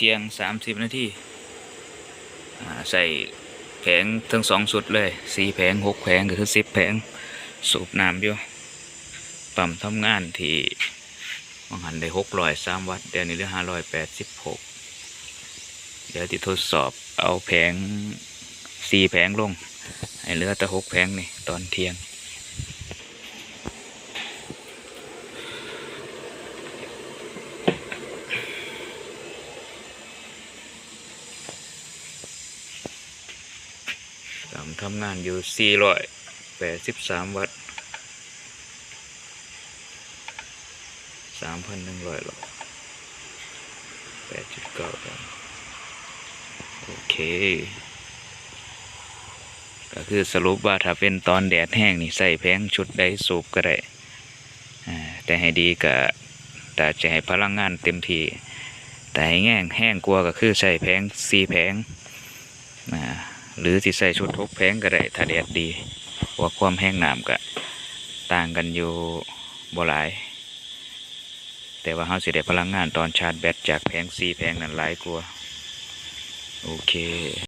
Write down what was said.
ທ່ຽງສາມສິບນາທີ ອາ ໃຊ້ແຜງທັງສອງຊຸດເລີຍ ສີ່ແຜງ ຫົກແຜງ ກໍຄືສິບແຜງ ສູບນ້ຳຢູ່. ປ້ຳທຳງານທີ່ວ່າງຫັ້ນໄດ້ຫົກຮ້ອຍສາມວັດ ດຽວນີ້ເຫຼືອຫ້າຮ້ອຍແປດສິບຫົກ. ດຽວຊິທົດສອບເອົາແຜງ ສີ່ແຜງລົງ ໃຫ້ເຫຼືອແຕ່ຫົກແຜງນີ້ຕອນທ່ຽງ. ປ້ຳທຳງານຢູ່ສີ່ຮ້ອຍແປດສິບສາມວັດ ສາມພັນໜຶ່ງຮ້ອຍຫຼອດ ແປດຈຸດເກົ້າ ໂອເຄ. ກໍຄືສະຫຼຸບວ່າ ຖ້າເປັນຕອນແດດແຮງນີ້ ໃຊ້ແຜງຊຸດໃດສູບກໍໄດ້ ອາ ແຕ່ໃຫ້ດີກໍ ຖ້າຈະໃຫ້ພະລັງງານເຕັມທີ່ ແຕ່ໃຫ້ແຮງ ແຮງກວ່າກໍຄືໃຊ້ແຜງສີ່ແຜງ ອາ ຫຼືຊິໃຊ້ຊຸດຫົກແຜງກໍໄດ້ ຖ້າແດດດີ ເພາະວ່າຄວາມແຮງນ້ຳກໍຕ່າງກັນຢູ່ບໍ່ຫຼາຍ ແຕ່ວ່າເຮົາຊິໄດ້ພະລັງງານຕອນຊາດແບັດຈາກແຜງສີ່ແຜງນັ້ນຫຼາຍກວ່າ. ໂອເຄ.